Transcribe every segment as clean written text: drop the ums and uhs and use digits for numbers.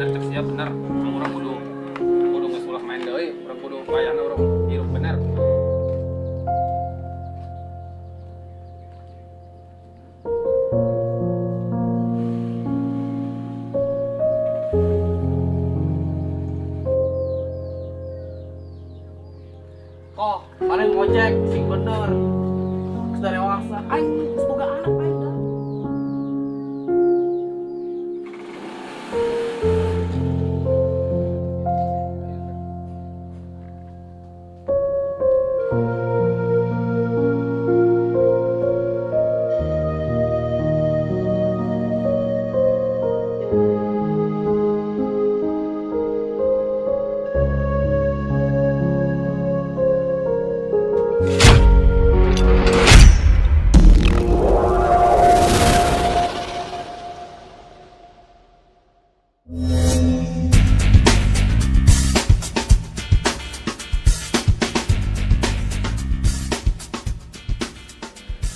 Bener cek sia, bener. Emang urang kudu kudu geus ulah main deui, urang kudu wayahna urang hirup bener. Koh, paling ngojek sing bener. Geus dewasa, aing geus boga anak aing dah.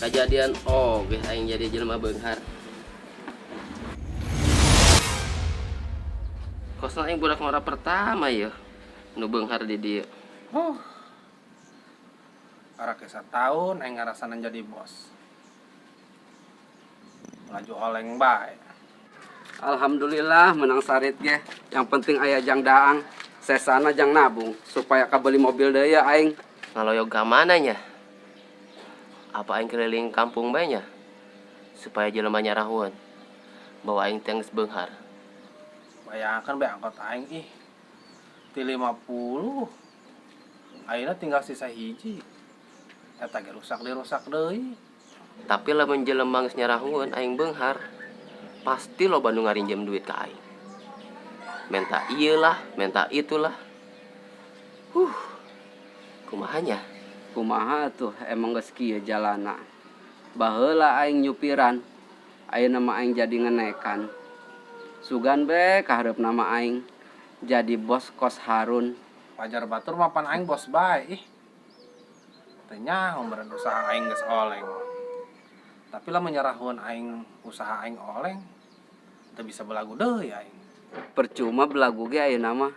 Kejadian oge aing jadi jelema beunghar. Kosna aing budak ngora pertama ya nu beunghar di dieu. Oh. Arek tahun aing ngarasana jadi bos. Laju oleng bae. Alhamdulillah menang sarit ge. Yang penting aya jang daang. Sesana jang nabung supaya kabeli mobil deui ya aing. Ngaloyog ka mana nya? Apa aing keliling kampung bae nya? Supaya jelema nyarahueun bahwa aing teh geus beunghar. Bayangkan bae angkot aing ih. Ti 50. Ayeuna tinggal sisa hiji. Eta ge rusak dirusak deui. Tapi lamun jelema geus nyarahueun aing beunghar, pasti loba nu ngarinjem duit ka aing. Menta ieu lah, menta itulah. Huh. Kumaha nya? Kumaha tuh emang geus kieu jalana. Baheula aing nyupiran. Ayeuna mah aing jadi ngenekan. Sugan be kahareupna mah aing jadi bos kos Harun. Wajar batur mah pan aing bos bae ih. Teu nyaho meureun usaha aing geus oleng. Tapi lamun nyarahueun aing usaha aing oleng, teu bisa belagu deui aing. Percuma belagu ge ayeuna mah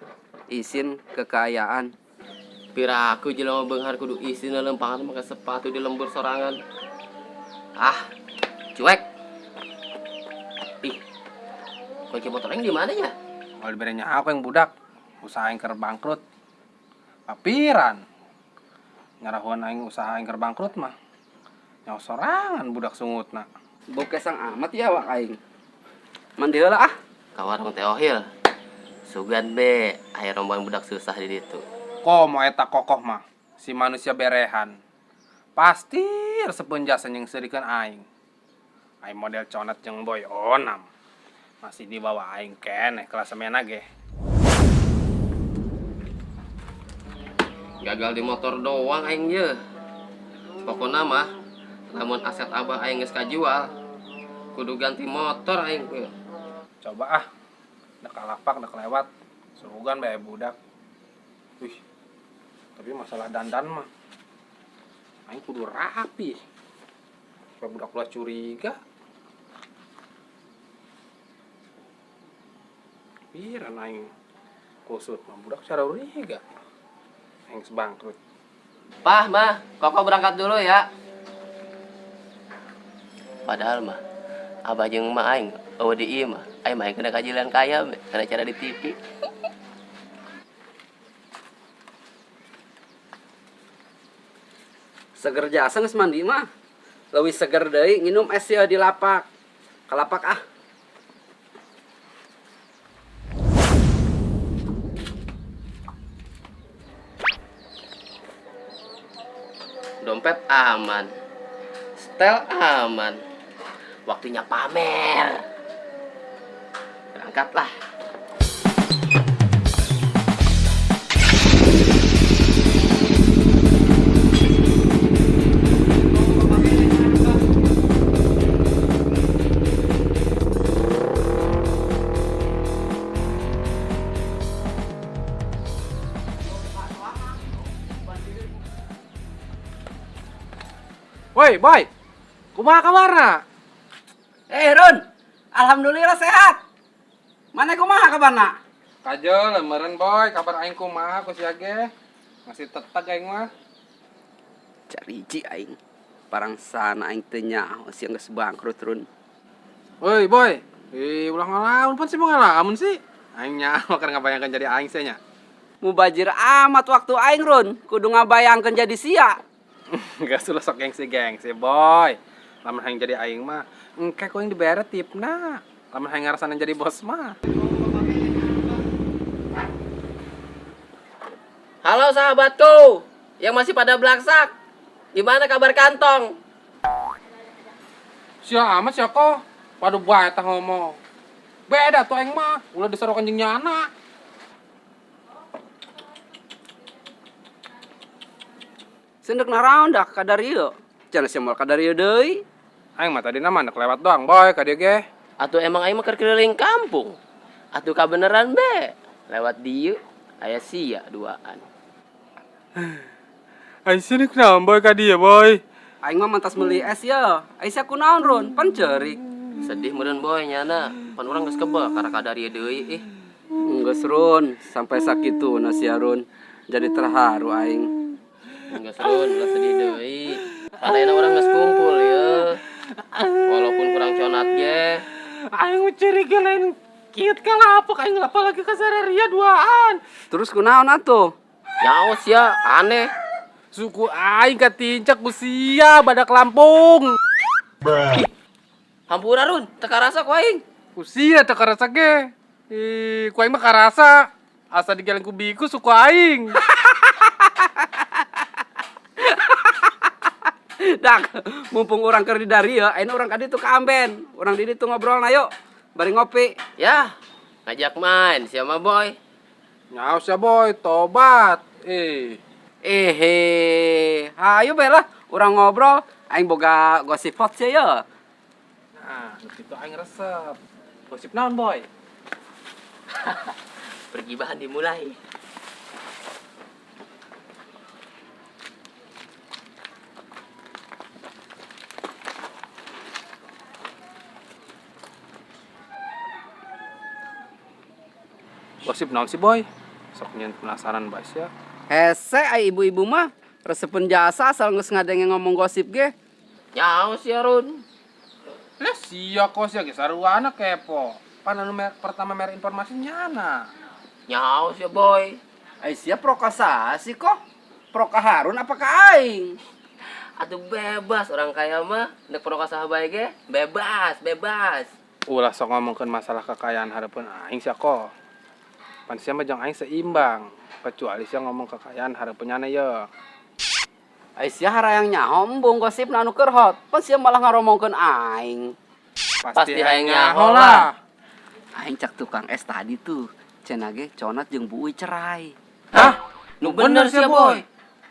isin kekayaan. Piraku jelema beunghar kudu isin lelempangan make sepatu di lembur sorangan. Ah, cuek. Ih. Kunci motor aing di mana nya? Kalau dibere nyaho aku yang budak, usaha aing keur bangkrut. Papiran. Nyarahueun aing usaha aing keur bangkrut mah. Nyaho sorangan budak sungutna. Bokesang amat ya wak aing. Mandi heula ah. Ka warung Teh Ohil. Sugan be, aya rombongan budak susah di ditu. Komo eta kokoh mah, si manusia berehan. Pasti resepeun jasa jeung seurikeun aing. Aing model conet jeung boy onam. Masih di bawah aing keneh klasemena ge. Gagal di motor doang aing ye. Pokona mah lamun aset abah aing geus kajual, kudu ganti motor aing kuy. Coba ah, dek kalapak dek lewat, surugan bae budak. Wih, tapi masalah dandan mah aing kudu rapi. Supaya budak ulah curiga. Piran aing kusut mah budak cara curiga. Aing geus bangkrut. Pah, mah, Koko berangkat dulu ya. Padahal mah abah jeung emak aing eueuh di ieu mah, aing mah kena kajilan kaya be, kana cara di TV. Seger jasa geus mandi mah. Leuwih seger deui nginum es ieu di lapak. Ka lapak ah. Dompet aman, setel aman, waktunya pamer. Berangkatlah. Woi, boy. Kumaha kabarna? Run. Alhamdulillah sehat. Mana kumaha kabarna? Kajol meureun boy, kabar aing kumaha ku sia ge? Masih teteg aing mah. Cariji aing. Parangsana aing teu nyaho sia geus bangkrut Run. Woi boy, ih ulah ngalamun pan sih mau ngalamun sih. Aing nyaho keur ngabayangkeun jadi aing sia nya. Mubajir amat waktu aing Run, kudu ngabayangkeun jadi sia. Geus ulah sok gengsi-gengsi boy. Lamun hayang jadi aing mah, engke ku aing dibere tipna. Lamun hayang ngarasana jadi bos mah. Halo sahabatku yang masih pada belaksak. Gimana kabar kantong? Sia amat sia kok. Waduh bae tah ngomong. Beda tuh aing mah, ulah disarokan jeung nyana. Sendek naraon dah kadar ieu. Cenah sia moal kadar ieu deui. Aing mah tadina mah ndek lewat doang boy ka dieu ge. Atuh emang aing mah keur keliling kampung. Atuh kabeneran be. Lewat dieu aya sia duaan. Aing sini kunaon boy ka dieu boy? Aing mah mantas meuli es ye. Ai sia kunaon Run? Pan ceurik. Sedih meureun boy nyana. Pan urang geus kebel karena kadar ieu deui ih. Geus Run, sampai sakituna sia Run. Jadi terharu aing. Geus Run, ulah sedih deui. Pan ayeuna urang geus kumpul ye. Walaupun kurang conat ge. Aing mah curiga lain kieu kalapok aing apalagi ka sararia duaan. Terus kunaon atuh? Nyaos ya, aneh. Suku aing katincak ku sia badak Lampung. Hampura Run, teu karasa ku aing. Ku sia teu karasa ge. Ih, ku aing mah karasa. Asa digeleng ku biku suku aing. Dak, mumpung urang keur di dieu, ayeuna urang ka ditu ka amben. Urang di ditu ngobrol na yuk. Bari ngopi. Ya, ngajak main siapa boy? Nyaos ya boy, tobat. Eh, Ehe, hayu bae lah urang ngobrol. Aing boga gosip hot sia ye. Nah, gitu aing resep. Gosip naon boy? Pergibahan dimulai. Gosip naon sih boy? Sok nyen penasaran bae sia. Hese ai ibu-ibu mah resepeun jasa asal geus ngadenge ngomong gosip ge. Nyaos ya Run. Lah sia kok sia ge saruana kepo. Pan anu pertama mere informasi nyana. Nyaos ya boy. Ai sia pro ka saha sih kok? Pro ka Harun apa ka aing? Atuh bebas orang kaya mah nek pro ka saha bae ge bebas, bebas. Ulah sok ngomongkeun masalah kekayaan hareupeun aing sia kok. Pan sia mah jeung aing seimbang, kecuali sia ngomong kekayaan hareupeun nyana ye. Ai sia harayang nyaho embung gosipna anu keur hot. Pan sia malah ngaromongkeun aing. Pasti aing nyaho lah. Aing cak tukang es tadi tuh, cenah ge conat jeung Bu Uy cerai. Hah? Nu bener sia boy.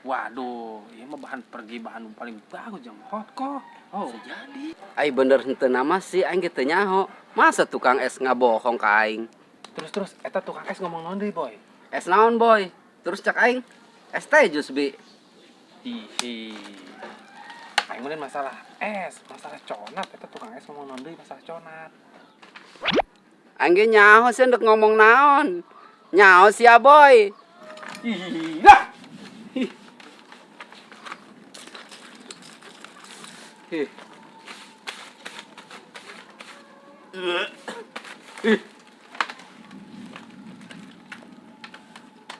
Waduh, ieu mah bahan pergibahan nu paling bagus jeung hot kok. Oh. Jadi. Ai bener henteu nama sih aing ge teu nyaho. Masa tukang es ngabohong ka aing? Terus eta tukang es ngomong naon deui boy? Es naon boy? Terus cak aing es teh jus bi. Ih. Aing mah masalah es, masalah conat eta tukang es ngomong naon deui masalah conat. Aing ge nyaho sih ndek ngomong naon. Nyaho sia boy. Ih, lah. Ih. Ih. Ih.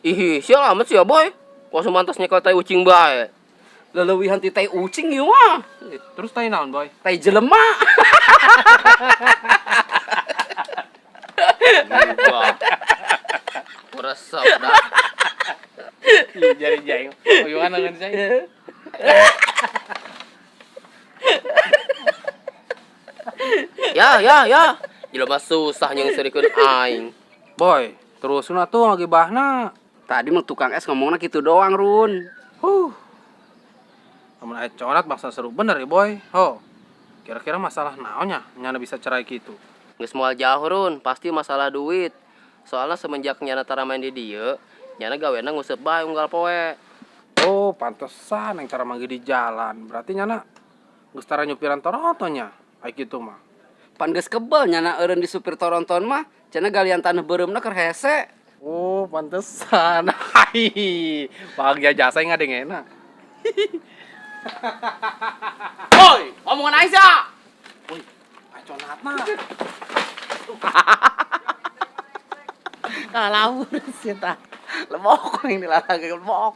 Ih, sial amat sih ya boy. Kok semantas nyekel tai ucing bae. Leleuwihan ti tai ucing ieu mah. Terus tai naon boy? Tai jelema. Wah. Resep dah. Ih, jari jaing. Uyuhan dengan saya. Ya, ya, ya. Jelema susah nyeng serikeun aing. Boy, terus tuh lagi bahna. Tadi mah tukang es ngomongna kitu doang, Run. Huh. Lamun aya conat bangsa seru bener ya, Boy. Ho. Kira-kira masalah naonnya nyana bisa cerai gitu. Geus moal jauh, Run, pasti masalah duit. Soalnya semenjak nyana tara main di dieu, nyana gawena nguseup bae unggal poe. Oh, pantesan yang cara manggil di jalan. Berarti nyana geus tara nyupiran Torontonya. Ai kitu mah. Pan geus kebel nyana eureun di supir Toronton mah, cenah galian taneuh beureumna keur hese. Oh, pantesan. Hai. Bahagia jasa yang ada enak. Woi, omongan aing sia. Woi, aconatna. Kalawur sih ta. Lebok yang dilarang lebok.